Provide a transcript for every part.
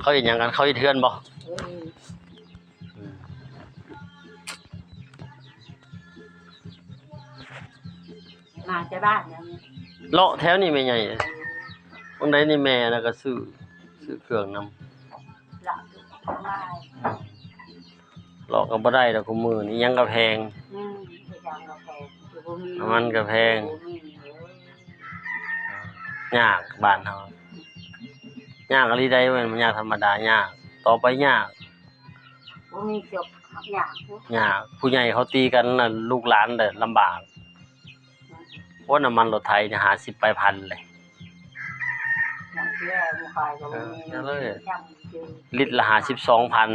ເຂົາເຮັດຫຍັງກັນ? ເຂົາເຮັດເຮືອນບໍ່? ເອີ ມາແຕ່ບ້ານແລ້ວນີ້ ເລາະແຖວນີ້ແມ່ໃຫຍ່. ເອີ ໝ່ອງໃດນີ້ແມ່ນະ ກໍຊື້ ຊື້ເຄື່ອງນຳ ເລາະກໍບໍ່ໄດ້ດອກ ຄູ່ມື້ນີ້ຫຍັງກໍແພງ. ອືມ ອີຫຍັງກໍແພງ ບໍ່ມີ ນ້ຳມັນກໍແພງ ບໍ່ມີເລີຍ. ຍາກບ້ານເຮົາ ຍາກອີ່ຫຼີໃດ໋ ແມ່ນບໍ່ຍາກທຳມະດາ ຍາກ ຕໍ່ໄປຍາກ ບໍ່ມີຈົບ ຍາກ ຍາກ. ຜູ້ໃຫຍ່ເຂົາຕີກັນນະ ລູກຫຼານແຫຼະລຳບາກ. ໂອ້ ນ້ຳມັນລົດໄຖນີ້ຫ້າສິບປາຍພັນເລີຍ ເອີ ນັ້ນແຫຼະ ລິດລະຫ້າສິບສອງພັນ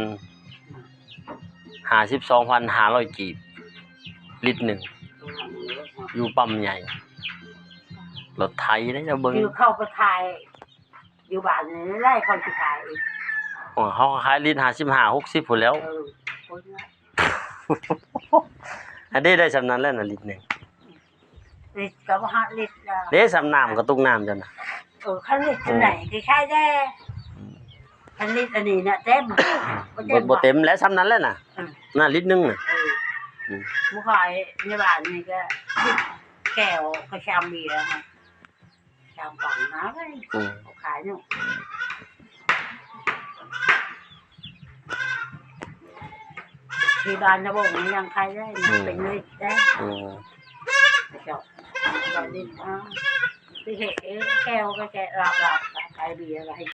ຫ້າສິບສອງພັນຫ້າຮ້ອຍກີບ ລິດໜຶ່ງ ຢູ່ປ້ຳໃຫຍ່ ລົດໄຖເດ້ ເຈົ້າເບິ່ງ ຄືເຂົາໄປຂາຍຢູ່ບ້ານນີ້ແຫຼະ ເຂົາຊິຂາຍອີກ. ໂອ້ ເຮົາກໍຂາຍລິດຫ້າສິບຫ້າ ຫົກສິບພຸ້ນແລ້ວ. ເອີ ອັນນີ້ໄດ້ສ່ຳນັ້ນແຫຼະນະ ລິດໜຶ່ງ ລິດກໍບໍ່ຮອດລິດລະ ເດ້ ສ່ຳນ້ຳກະຕຸກນ້ຳເຈົ້ານະ. ເອີ ຄັນລິດ ເອີ ອັນໃດກໍໃຊ້ແດ່ ອືມ ຄັນລິດອັນນີ້ນະເຕັມ ບໍ່ເຕັມ ບໍ່ເຕັມແຫຼະ ສ່ຳນັ້ນແຫຼະນະ. ອືມ ນະ ລິດໜຶ່ງນະ ເອີ ອືມ ບໍ່ຄ່ອຍ ໃນບ້ານນີ້ກໍແກ້ວກໍຊາມເບຍນະ. ຊາມປັງນະເວີຍ ອືມ ເຂົາຂາຍເນາະ ທີ່ບ້ານນະບົງຍັງຂາຍໄດ້ ອືມ ເປັນເລີຍໄດ້. ອືມ ເຈົ້າ ເຈົ້າດິນ ອາ ຊິເຮັດເອງ ແກ້ວກໍແກ້ວ ລາບໆ ຂາຍເບຍກໍໃຫ້